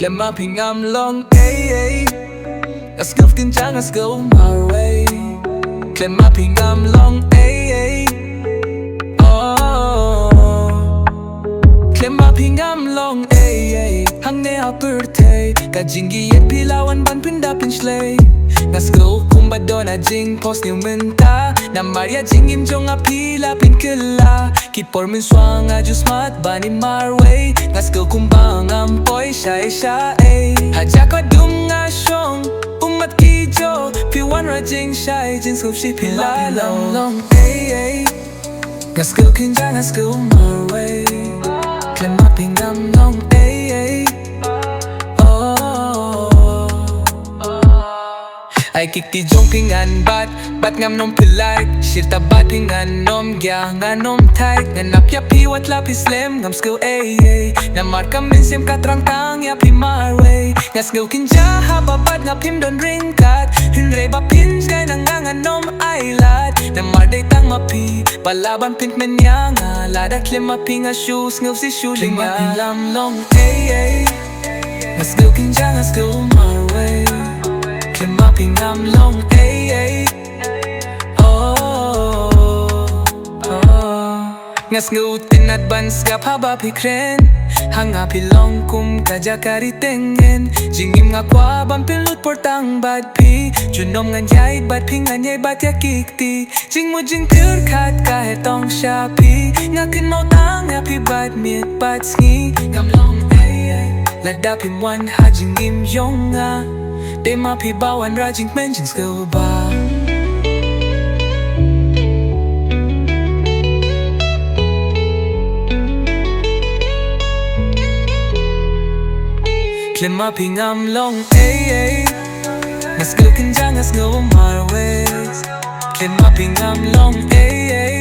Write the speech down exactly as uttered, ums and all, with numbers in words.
Khlem ma phi ngam long ei ei. Nga sngewthuh kynja nga sngewmarwei. Khlem ma phi ngam long ei ei. Oh. Khlem ma phi ngam long ei ei. Hangne ha pyrthei ka jingïeit phi la wan ban pynda pynshlei. Nga sngew kumba don ha jingphohsniew mynta. Namar ïa jingim jong nga phi la pynkylla. Ki por mynshuwa nga ju smat ban im marwei. Nga sngew kumba ngam poi shai shai. Ha jaka dum nga shong, ummat ki jong phi wanrah jingshai, jingsngewsih phi la long long ei ei. Nga sngew kynja nga sngewmarwei. Khlem ma phi ngam long ei ei. Oh. Ai kti jong phi ngan bat, bat ngam nym pynlait. Shirta bat phi ngan nym gia, ngan nym thait. Ngan ap ïa phi wat la phi slem, ngam sngew ei ei. Namar ka mynsiem ka thrang tang ïa phi marwei. Nga sngew kynja haba bat nga phim don ryngkat. Hynrei ba phin jngai na nga ngan nym ailad. Namar dei tang ma phi ba la ban pynkmen ïa nga. Lada khlem ma phi nga shu sngewsih shu lyngngoh. Khlem ma phi ngam long ei ei. Nga sngewthuh kynja nga sngewmarwei. Khlem ma phi ngam long ei ei. Oh, oh. Nga sngewtynnad ban sngap haba phi kren. Ha nga phi long kum ka jaka ri tyngen. Jingim nga kwah ban pynlut por tang bad phi. Junom ngan ïaid bad phi, ngan ïaid bad ïa ki kti. Jingmut jingpyrkhat ka heh tang sha phi. Nga kynmaw tang ïa phi bad miet bad sngi. Ngam long ei ei lada phim wan ha jingim jong nga. Dei ma phi ba wanrah jingkmen jingsngewbha. Khlem ma phi ngam long ei ei. Nga sngewthuh kynja nga sngewmarwei. Khlem ma phi ngam long ei ei.